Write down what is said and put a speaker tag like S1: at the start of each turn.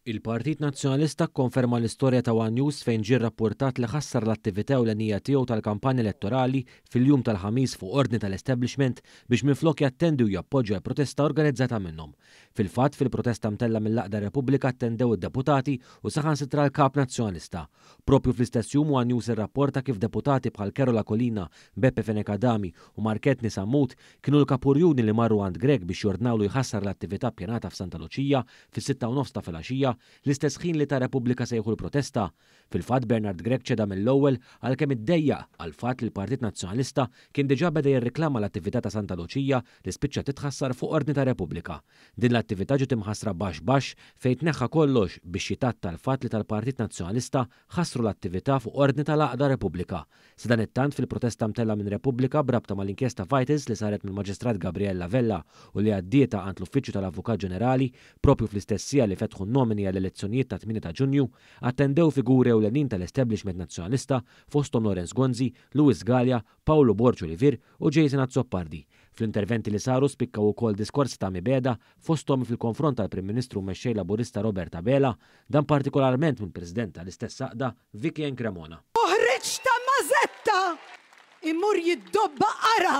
S1: Il-Partit Nazzjonalista kkonferma l-istorja ta' one News fejn ġie rrappurtat li ħassar l-attività ewlenija tiegħu tal-kampanja elettorali fil-jum tal-Ħamis fuq ordni tal-establishment biex minflok jattendi u jappoġġja l-protesta organizzata minnhom. Fil-fatt, fil-protesta mtellgħa mill-għaqda Repubblika attendew id-deputati u saħansitra l-Kap Nazzjonalista. Proprju fl-istess jum one News irrapporta kif deputati bħal Carol Aquilina, Beppe Fenech Adami u Mark Anthony Sammut kienu l-kapurjuni li marru għand Grech biex jordnawlu jħassar l-attività ppjanata f'Santa Luċija fis-sitta u nofs ta' filgħaxija, l-istess ħin li ta' Repubblika sejħu l-protesta. Fil-fatt Bernard Grech ċeda mill-ewwel għalkemm iddejjaq għall-fatt li l-Partit Nazzjonalista kien diġà beda jirriklama l-attività ta' Santa Luċija li spiċċat titħassar fuq ordni ta' Repubblika. Din l-attività ġiet imħassra baxx baxx fejn tneħħa kollox biex jitgħatta l-fatt li tal-Partit Nazzjonalista ħassru l-attività fuq ordni tal-għaqda Repubblika. Sadanittant fil-protesta mtellgħa minn Repubblika b'rabta mal-inkjesta Vitals li saret mill-Maġistrat Gabriella Vella u li għaddietha għand l-Uffiċċju tal-Avukat Ġenerali proprju fl-istess siegħa li fetħu n-nomini għall-elezzjonijiet tat-8 ta' Ġunju, attendew figuri ewlenin tal-establishment Nazzjonalista fosthom Lawrence Gonzi, Louis Galea, Pawlu Borg Olivier u Jason Azzopardi. Fl-interventi li saru spikkaw ukoll diskorsi ta' mibegħda fosthom fil-konfront tal-Prim Ministru u Mexxej Laburista Robert Abela, dan partikolarment mill-President tal-istess għaqda Vicky Ann Cremona.
S2: Uħriġ ta' mażetta! Imur jiddobba qara!